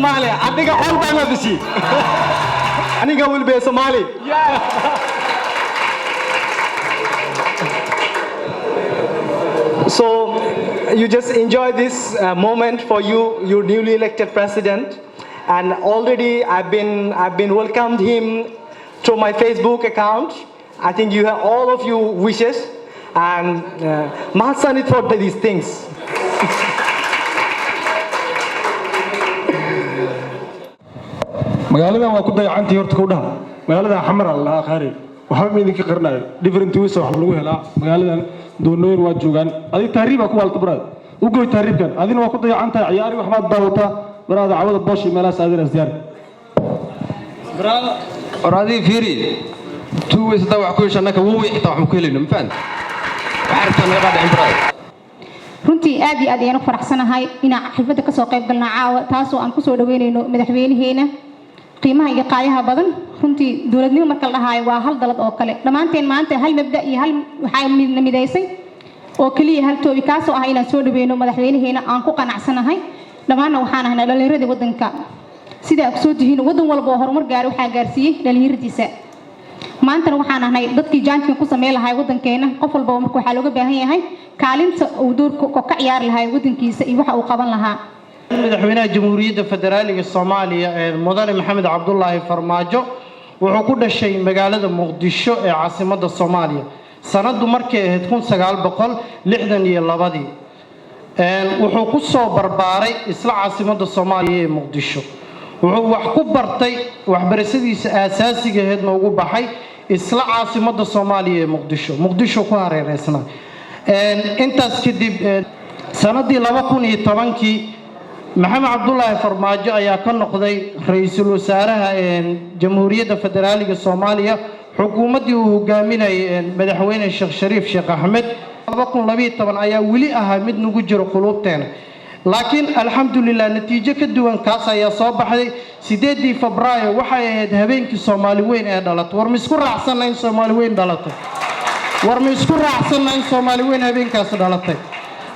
Somali. Adiga all Bangladeshi. Aniga will be a Somali. Yeah. So you just enjoy this moment for you, your newly elected president. And already I've been welcomed him through my Facebook account. I think you have all of you wishes and mahadsanid for these things. Magaaladan waa ku dayacantii horta ku dhaha. Magaaladan Xamar la dhahaa, qaari waxba ma idinka qarinayo. Different ways wax lagu helaa magaaladan. Doonooyin waa joogaan. Adig tahriibaa ku waalta, brother, u goy tahriibkan. Adina waa ku dayacan tahay. Ciyaari waxbaad daawataa, brother. Cawada boosh iyo meelahaas aadinaas diyaar. War adii fiiri, two ways haddaa wax ku hesho, annaka one way xitaa wax ma ku helayno. Ma fahamta? Waxaa rabtaa naga dhaadhicin, brother. Runtii aad iyo aad ayaan u faraxsanahay inaan xafladda kasoo qayb galna caawa, taasoo aan kusoo dhaweynayno madaxweynaheena qiimaha iyo qaayaha badan. Runtii dowladnimo marka la dhahaayo waa hal dalad oo kale. Dhammaanteen maanta hal mabda iyo hal waxaa midna midaysay oo keliya hal toobi, kaasoo ah inaan soo dhaweyno madaxweynaheena aan ku qanacsanahay. Dhammaanna waxaan ahnaa dhallinyaradii waddanka. Sida aad kusoo tihiin, waddan walba oo horumar gaaray waxaa gaarsiiyey dhallinyaradiisa. Maantana waxaan ahnay dadkii jaanjka ku sameyn lahaa waddankeena. Qof walbaba marka waxaa looga baahan yahay kaalinta uu doorka ka ciyaari lahaa waddankiisa iyo waxa uu qaban lahaa. Madaxweynaha Jamhuuriyadda Federaaliga Soomaaliya ee Mudane Maxamed Cabdulaahi Farmaajo wuxuu ku dhashay magaalada Muqdisho ee caasimadda Soomaaliya, sanaddu markay ahayd 1962. Wuxuu ku soo barbaaray isla caasimadda Soomaaliya ee Muqdisho. Wuxuu wax ku bartay, waxbarashadiisa aasaasiga aheedna ugu baxay isla caasimadda Soomaaliya ee Muqdisho. Muqdisho ku hareereysnaa. Intaas kadib, sanadii 2010-kii, Maxamed Cabdulaahi Farmaajo ayaa ka noqday ra-iisul wasaaraha Jamhuuriyadda Federaaliga Soomaaliya xukuumaddii uu hogaaminayay madaxweyne Sheekh Shariif Sheekh Axmed. 2012 ayaa weli ahaa mid nagu jiro quluubteena, laakiin alxamdulilah natiijo ka duwan kaas ayaa soo baxday. 8-dii Febraayo waxay ahayd habeenkii Soomaali weyn ee dhalatay. War ma isku raacsanna in Soomaali weyn dhalatay? War ma isku raacsanna in Soomaali weyn habeenkaas dhalatay?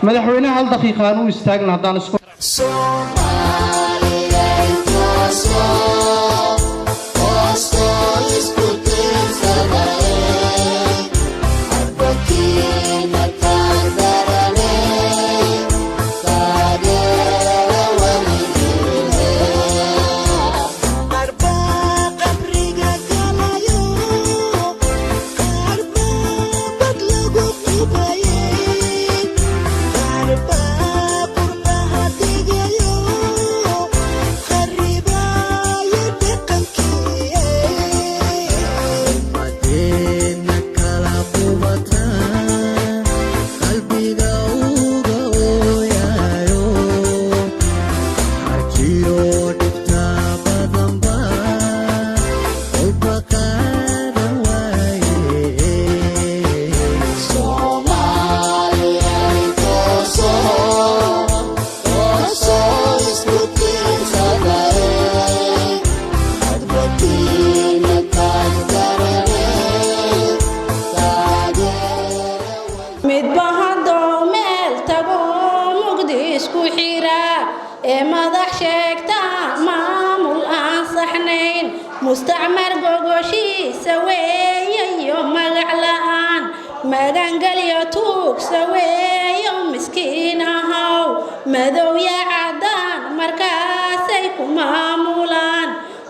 Madaxweyne, hal daqiiqa aan u istaagna haddaan isku Soomaaliyeed, toosoo toosoo, isku tiirsadaye, hadbakiina taageerane, taageera weligiine. Qaarbaa qabriga galayo, qaarbaa bad lagu qubaye, qaarbaa qurbaha degayo, kharibaayo dhaqankii. Ummadeena kala qubata, qalbiga uga ooyayo, harjiyo dhibta badanba kolba qaadan waaye. Soomaaliyeed, toosoo toosoo, isku tiirsadaye, hadbakiina taageerane, taageera. Midba haddou meel tago mugdi isku xira ee madax sheegta, maamul aan saxnayn, mustacmar gogoshiisa weeye iyo magac la'aan, magangelyo tuugsa weeyo. Miskiin ahaw, madowya caddaan markaasay ku maamulaan,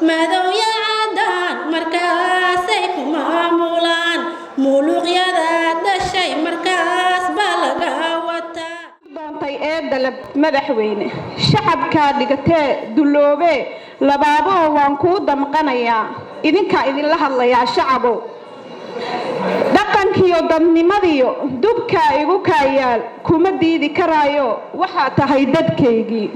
madowya caddaan markaasay ku maamulaan, muluqyada dhashay markaas baa laga wataa. Doontay ee dalab madaxweyne, shacabkaa dhigatee duloobee labaaboo, waan kuu damqanayaa. Idinkaa idinla hadlayaa, shacabow. Dhaqankiyo dadnimadiyo dubkaa igu kaayaal, kuma diidi karaayo, waxaa tahay dadkaygii.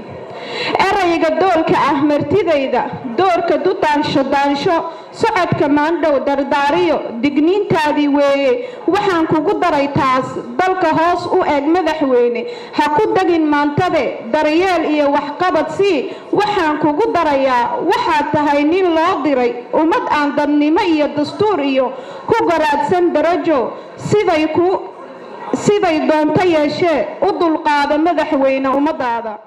Erayga doolka ah martidayda, doorka dudaansho daansho, socodka maandhow dardaariyo, digniintaadii weeye waxaan kugu daray taas. Dalka hoos u eg madaxweyne, ha ku dagin maantade, daryeel iyo waxqabad sii. Waxaan kugu darayaa, waxaad tahay nin loo diray ummad aan dadnimo iyo dastuur iyo ku garaadsan darajo. Siday ku siday doonto yeeshee, u dulqaada madaxweyne ummadaada.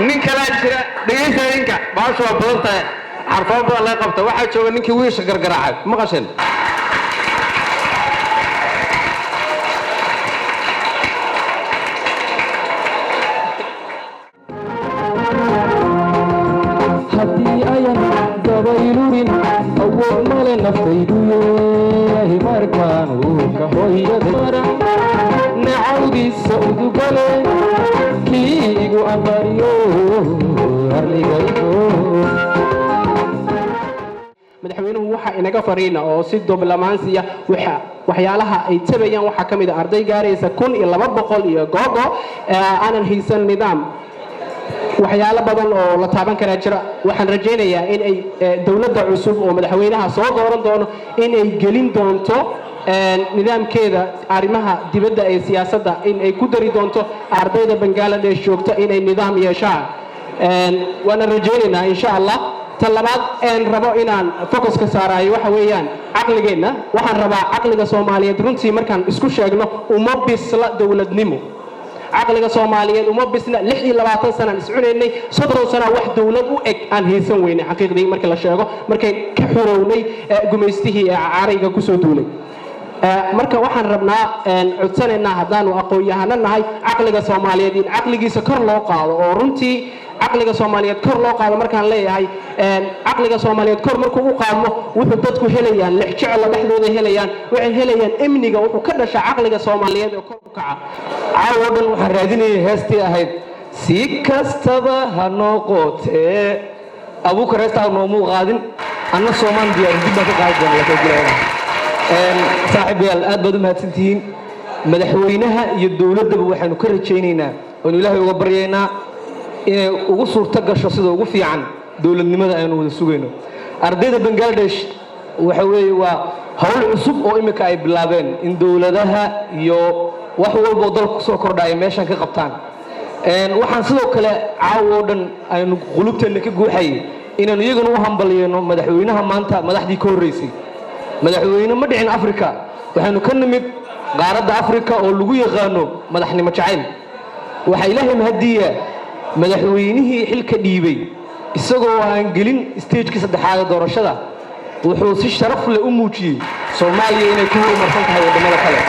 Nin kalaa jira. Dhegaysta ninka, baashu waa badan tahay, xarfoo badan laga qabta. Waxaa jooga ninkii wiisha gargaraacay, maqasheen? Haddii ayan dabaylurin, awood male naftaydu yeehi. Markaan uurka hooyada nacawdiisa udugale, kii igu ambariyo arligaygo. Madaxweynuhu waxa inaga fariina oo si diblomaasiya waxa waxyaalaha ay tabayaan waxaa ka mid ah arday gaaraysa 1200 iyo googo aanan haysan nidaam. Waxyaalo badan oo la taaban karaa jira. Waxaan rajaynayaa in ay dowladda cusub oo madaxweynaha soo dooran doono in ay gelin doonto nidaamkeeda arrimaha dibadda ee siyaasadda, in ay ku dari doonto ardayda Bangaladesh joogta inay nidaam yeeshaan. Waana rajaynaynaa, insha Allah. Ta labaad een rabo inaan focuska saaraayo waxa weeyaan caqligeenna. Waxaan rabaa caqliga Soomaaliyeed, runtii markaan isku sheegno, uma bisla dowladnimo. Caqliga Soomaaliyeed uma bisna. 26 sanaan iscunaynay, 30 sana wax dowlad u eg aan haysan weynay. Xaqiiqdii marka la sheego, markay ka xurownay gumaystihii ee carayga kusoo duulay. Marka waxaan rabnaa, codsanaynaa, haddaanu aqoon-yahano nahay, caqliga Soomaaliyeed in caqligiisa kor loo qaado, oo runtii caqliga Soomaaliyeed kor loo qaado. Markaan leeyahay caqliga Soomaaliyeed kor markuu u qaadmo, wuxuu dadku helayaan lexjecla dhexdooda helayaan, waxay helayaan amniga. Wuxuu ka dhashaa caqliga Soomaaliyeed oo kor u kaca. Caawa dhan waxaan raadinayay heestii ahayd "Si kastaba ha noqotee". Abuukar heestaa noomuu qaadin, anna soomaan diyaarin, dib baan ka qaadi doona laakiin. Saaxiibayaal, aad baad u mahadsantihiin. Madaxweynaha iyo dowladdaba waxaynu ka rajaynaynaa oonu Ilaahay uga baryaynaa inay ugu suurto gasho sida ugu fiican dowladnimada aynu wada sugayno. Ardayda Bangaladesh waxa weeye waa hawl cusub oo imika ay bilaabeen in dowladaha iyo wax walba oo dalka kusoo kordha ay meeshan ka qabtaan. Waxaan sidoo kale caawa oo dhan aynu qulubteenna ka guuxayay inaanu iyagana u hambalyeyno madaxweynaha maanta. Madaxdii ka horreysay madaxweyne ma dhicin Afrika. Waxaynu ka nimid qaaradda Afrika oo lagu yaqaano madaxnimo jacayl. Waxaa Ilaahay mahadiya madaxweynihii xilka dhiibay, isagoo aan gelin stagekii saddexaad ee doorashada, wuxuu si sharaf leh u muujiyey Soomaaliya inay ku horumarsan tahay waddamada kale.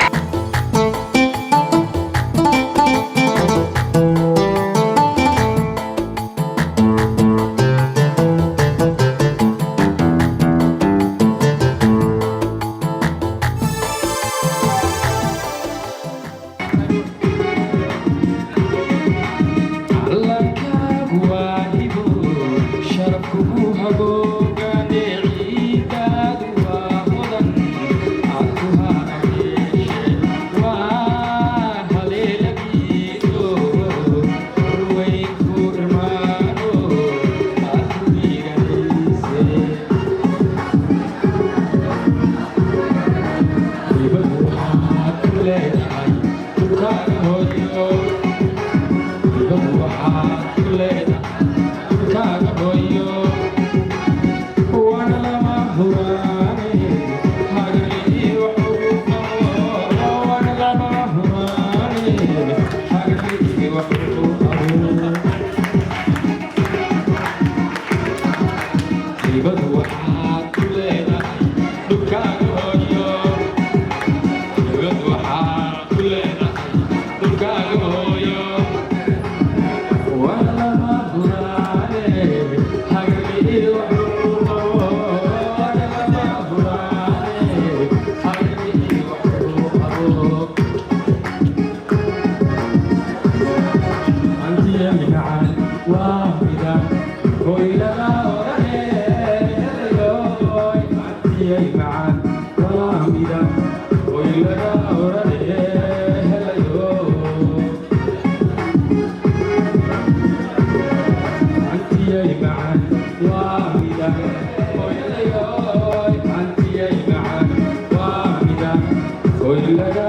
Hoy la